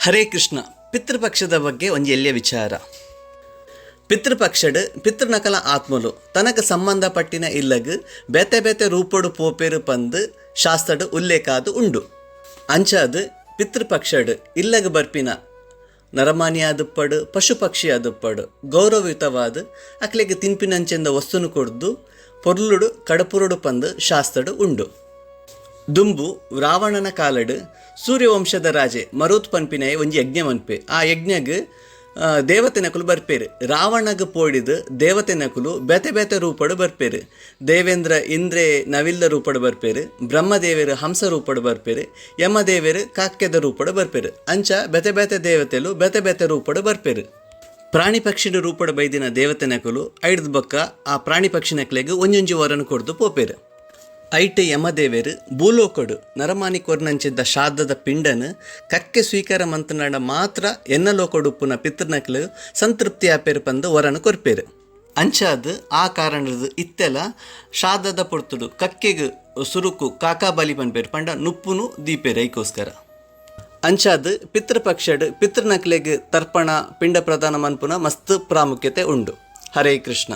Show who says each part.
Speaker 1: ಹರೇ ಕೃಷ್ಣ. ಪಿತೃಪಕ್ಷದ ಬಗ್ಗೆ ಒಂಜಿ ಎಲ್ಯ ವಿಚಾರ. ಪಿತೃಪಕ್ಷಡ್ ಪಿತೃನಕಲ ಆತ್ಮಲು ತನಕ್ ಸಂಬಂಧಪಟ್ಟಿನ ಇಲ್ಲಗ್ ಬೇತೆ ಬೇತೆ ರೂಪೊಡು ಪೋಪೆರ್ ಪಂದ್ ಶಾಸ್ತ್ರಡ್ ಉಲ್ಲೇಖ ಆದ್ ಉಂಡು. ಅಂಚಾದ್ ಪಿತೃಪಕ್ಷಡ್ ಇಲ್ಲಗ್ ಬರ್ಪಿನ ನರಮಾನಿ ಆದುಪ್ಪಡ್, ಪಶು ಪಕ್ಷಿ ಆದುಪ್ಪಡ್ ಗೌರವಯುತವಾದ್ ಅಕ್ಲೆಗ್ ತಿನ್ಪಿನಂಚೆಂದ ವಸ್ತುನು ಕೊರ್ದು ಪೊರ್ಲುಡು ಕಡಪುರೊಡು ಪಂದ್ ಶಾಸ್ತ್ರಡ್ ಉಂಡು. ದುಂಬು ರಾವಣನ ಕಾಲಡ್ ಸೂರ್ಯವಂಶದ ರಾಜೆ ಮರುತ್ ಪನ್ಪಿನಾಯೆ ಒಂಜಿ ಯಜ್ಞ ಮನ್ಪೆ. ಆ ಯಜ್ಞಗ್ ದೇವತೆನಕುಲು ಬರ್ಪೆರ್. ರಾವಣಗ್ ಪೋಡಿದ್ ದೇವತೆನಕುಲು ಬೇತೆ ಬೇತೆ ರೂಪಡ್ ಬರ್ಪೆರ್. ದೇವೇಂದ್ರ ಇಂದ್ರೆ ನವಿಲ್ದ ರೂಪಡ್ ಬರ್ಪೆರ್. ಬ್ರಹ್ಮದೇವೆರ್ ಹಂಸ ರೂಪಡ್ ಬರ್ಪೆರ್. ಯಮದೇವೆರ್ ಕಾಕ್ಕೆದ ರೂಪಡ್ ಬರ್ಪೆರ್. ಅಂಚ ಬೇತೆ ಬೇತೆ ದೇವತೆಲು ಬೇತೆ ಬೇತೆ ರೂಪಡ್ ಬರ್ಪೆರ್. ಪ್ರಾಣಿ ಪಕ್ಷಿನ ರೂಪಡ್ ಬೈದಿನ ದೇವತೆನಕುಲು ಐಡ್ದ್ ಬೊಕ್ಕ ಆ ಪ್ರಾಣಿ ಪಕ್ಷಿನಕ್ಲೆಗ್ ಒಂಜೊಂಜಿ ವರನ್ ಕೊರ್ದು ಪೋಪೆರ್. ಐಟ್ ಯಮದೇವೆರ್ ಭೂಲೋಕೊಡು ನರಮಾನಿ ಕೊರ್ನಂಚಿದ್ದ ಶ್ರಾದ್ದದ ಪಿಂಡನ್ ಕಕ್ಕೆ ಸ್ವೀಕಾರ ಮಂತ್ಂಡ ಮಾತ್ರ ಎನ್ನ ಲೋಕೊಡುಪ್ಪುನ ಪಿತೃನಕ್ಲು ಸಂತೃಪ್ತಿ ಆಪೆರ್ ಪಂದ್ ವರನ್ ಕೊರ್ಪೆರ್. ಅಂಚಾದ್ ಆ ಕಾರಣಡ್ದ್ ಇತ್ತೆಲ ಶ್ರಾದ್ದದ ಪೊರ್ತುಡು ಕಕ್ಕೆಗ್ ಸುರುಕು ಕಾಕಾಬಲಿ ಪನ್ಪೆರ್ ಪಂಡ ನುಪ್ಪುನು ದೀಪೆರ್ ಐಕೋಸ್ಕರ. ಅಂಚಾದ್ ಪಿತೃಪಕ್ಷಡ್ ಪಿತೃನಕ್ಲೆಗ್ ತರ್ಪಣ ಪಿಂಡ ಪ್ರದಾನ ಮನ್ಪುನ ಮಸ್ತ್ ಪ್ರಾಮುಖ್ಯತೆ ಉಂಡು. ಹರೇ ಕೃಷ್ಣ.